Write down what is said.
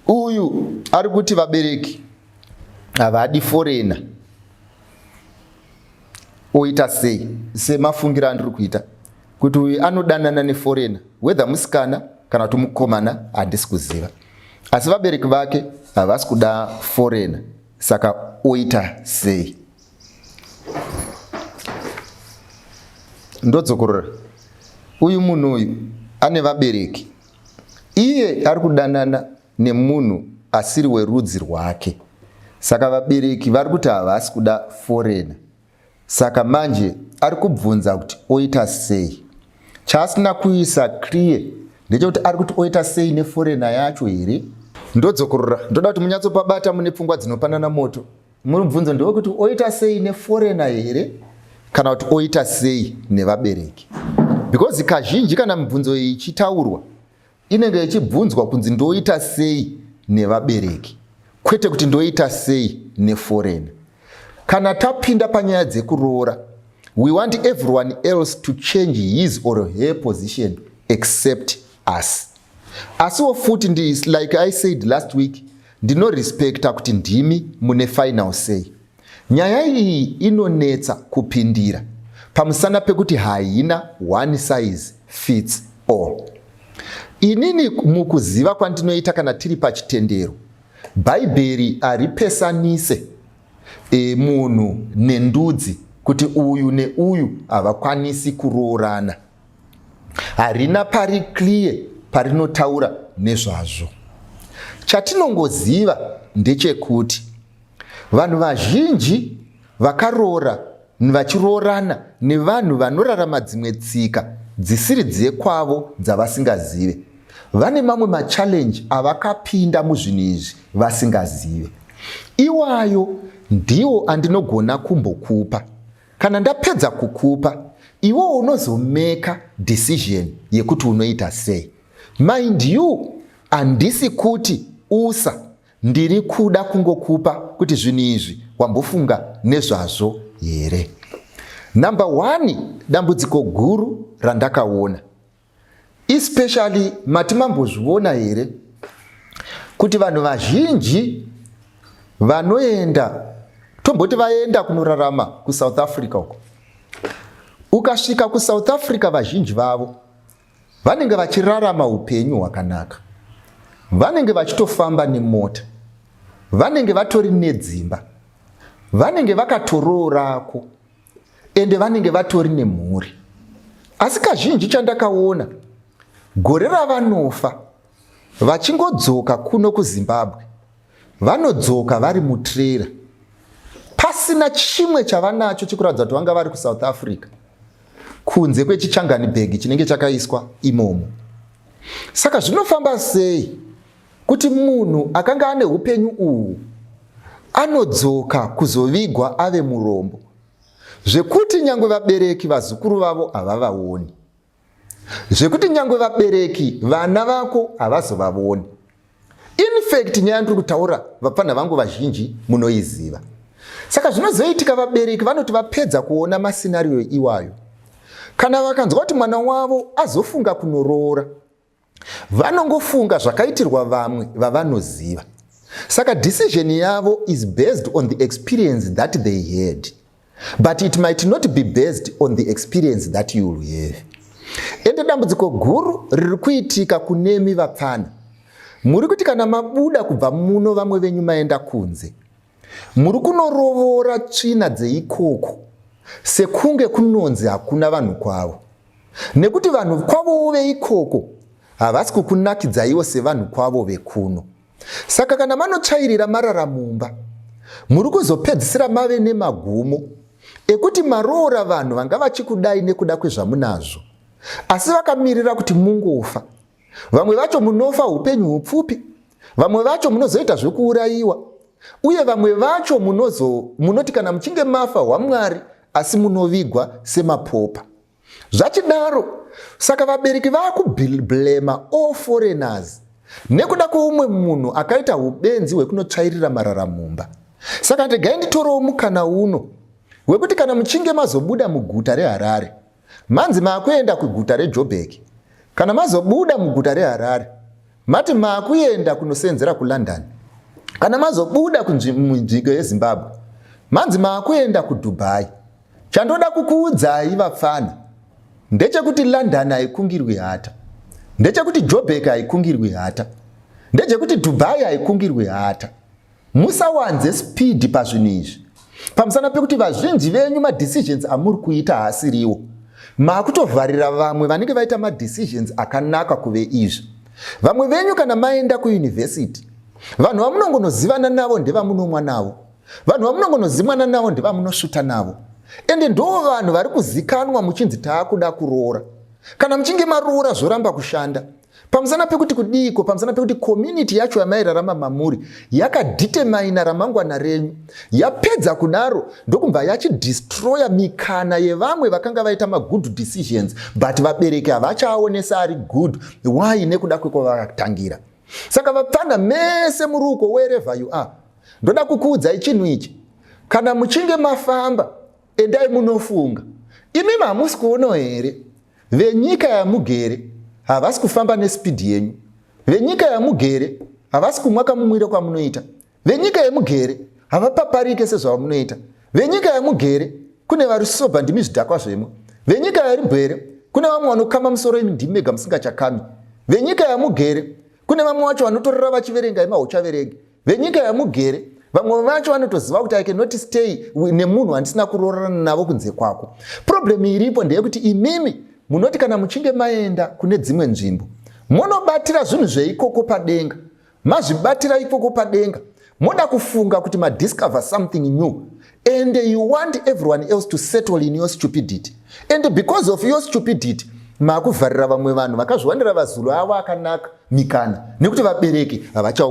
Uyu ari kuti vabereki havadi foreigner, oita sei? Semafungiro andiri kuita kuti uyu anodanana neforeigner, whether musikana kana kuti mukomana handisi kuziva, asi vabereki vake havasi kuda foreigner, saka oita sei? Ndodzokorora, uyu munhu uyu ane vabereki, iye ari kudanana nemunhu asiri werudzi rwake, saka vabereki vari kuti havasi kuda foreigner. Saka manje ari kubvunza kuti oita sei. Chaasina kuisa clear ndechekuti ari kuti oita sei neforeigner yacho here. Ndodzokorora, ndoda kuti munyatsopabata mune pfungwa dzinopanana moto. Mubvunzo ndewekuti oita sei neforeigner here kana kuti oita sei nevabereki, because kazhinji kana mibvunzo iyi ichitaurwa inenge ichibvunzwa kunzi ndoita sei nevabereki, kwete kuti ndoita sei neforeigner. Kana tapinda panyaya dzekuroora, we want everyone else to change his or her position except us. Asiwo futi ndi like I said last week, ndinorespekta kuti ndimi mune final say. Nyaya iyi inonetsa kupindira pamusana pekuti haina one size fits all. Inini mukuziva kwandinoita, kana tiri pachitendero, Bhaibheri haripesanise munhu nendudzi kuti uyu neuyu havakwanisi kuroorana. Harina pari clear parinotaura nezvazvo. Chatinongoziva ndechekuti vanhu vazhinji vakaroora vachiroorana nevanhu vanorarama dzimwe tsika dzisiri dzekwavo dzavasingazive, vane mamwe machallenge avakapinda muzvinhu izvi vasingazive. Iwayo ndiwo andinogona kumbokupa. Kana ndapedza kukupa, iwo unozomeka decision yekuti unoita sei. Mind you, handisi kuti usa, ndiri kuda kungokupa kuti zvinhu izvi wambofunga nezvazvo here. Number 1, dambudziko guru randakaona, especially mati mambozviona here kuti vanhu vazhinji vanoenda, tomboti vaenda kunorarama kuSouth Africa uko, ukasvika kuSouth Africa, vazhinji vavo vanenge vachirarama upenyu hwakanaka, vanenge vachitofamba nemota, vanenge vatori nedzimba, vanenge vakatoroorako, ende vanenge vatori nemhuri. Asi kazhinji chandakaona, gore ravanofa vachingodzoka kuno kuZimbabwe, vanodzoka vari mutrailer, pasina chimwe chavanacho chekuratidza kuti vanga vari kuSouth Africa, kunze kwechichangani bhegi chinenge chakaiswa imomo. Saka zvinofamba sei kuti munhu akanga ane upenyu uhu anodzoka kuzovigwa ave murombo, zvekuti nyange vabereki vazukuru vavo havavaoni, zvekuti nyange vabereki vana vako havazovavoni? In fact, nyaya ndiri kutaura, vapfanha vangu vazhinji munoiziva. Saka zvinozoitika, vabereki vanoti vapedza kuona mascenario iwayo, kana vakanzwa kuti mwana wavo azofunga kunoroora, vanongofunga zvakaitirwa vamwe vavanoziva. Saka decision yavo is based on the experience that they had, but it might not be based on the experience that you will have. Ende dambudziko guru riri kuitika kunemi vapfana, muri kuti kana mabuda kubva muno, vamwe venyu maenda kunze, muri kunorovora tsvina dzeikoko, sekunge kunonzi hakuna vanhu kwavo, nekuti vanhu kwavowo veikoko havasi kukunakidzaiwo sevanhu kwavo vekuno. Saka kana manotsvairira marara mumba, muri kuzopedzisira mave nemagumo ekuti maroora vanhu vanga vachikudai nekuda kwezvamunazvo, asi vakamirira kuti mungofa. Vamwe vacho munofa upenyu hupfupi, vamwe vacho munozoita zvekuurayiwa, uye vamwe vacho munozo munoti kana muchinge mafa hwamwari, asi munovigwa semapopa. Zvachidaro, saka vabereki vakublema all foreigners nekuda kweumwe munhu akaita ubenzi hwekunotsvairira marara mumba. Saka ndegai nditorewo mukana uno wekuti kana muchinge mazobuda muguta reHarare, manzi maakuenda kuguta reJobheki, kana mazobuda muguta reHarare. Mati maakuenda kunosenzera kuLondon. Kana mazobuda munzvimbo yeZimbabwe, manzi maakuenda kuDubai. Chandoda kukuudzai, vapfana, ndechekuti London haikungirwi hata, ndechekuti Joburg haikungirwi hata, ndechekuti Dubai haikungirwi hata. Musawanze speed pazvinhu izvi, pamusana pekuti vazhinji venyu madecisions amuri kuita haasiriwo. Maakutovharira vamwe vanenge vaita madecisions akanaka kuve izvi. Vamwe venyu, kana maenda kuyunivhesiti, vanhu vamunongonozivana navo ndevamunomwa navo, vanhu vamunongonozimwana navo ndevamunosvuta navo, ende ndo vanhu vari kuzikanwa muchinzi taakuda kuroora. Kana muchinge maroora, zvoramba kushanda. Pamusana pekuti kudiko? Pamusana pekuti community yacho yamairarama mamuri yakadetermina ramangwana renyu. Yapedza kudaro, ndokubva yachidestroya mikana yevamwe vakanga vaita magood decisions, but vabereki havachaonesa ari good. Why? Nekuda kwekwavakatangira. Saka vapfana mese muri uko, wherever you are, ndoda kukuudzai chinhu ichi: kana muchinge mafamba, endai munofunga. Imimi hamusi kuonawo here venyika yamugere havasi kufamba nespeed yenyu? Venyika yamugere havasi kumwa kamumwiro kwamunoita. Venyika yemugere havapaparike sezvamunoita. Venyika yamugere kune vari sober, ndimi zvidhakwa zvemo. Venyika yaribwere kune vamwe vanokama musoro, imi ndimi mega musingachakami. Venyika yamugere kune vamwe vacho vanotorera vachiverenga, imi hauchaverengi. Venyika yamugere vamwe vacho vanotoziva kuti I cannot stay nemunhu wandisina kuroorana navo kunze kwako. Problem iripo ndeyekuti imimi munoti kana muchinge maenda kune dzimwe nzvimbo, munobatira zvinhu zveikoko padenga. Mazvibatira ikoko padenga, moda kufunga kuti madiscover something new, and you want everyone else to settle in your stupidity. And because of your stupidity, maakuvharira vamwe vanhu vakazviwanira vazulu avo akanaka mikana, nekuti vabereki havacha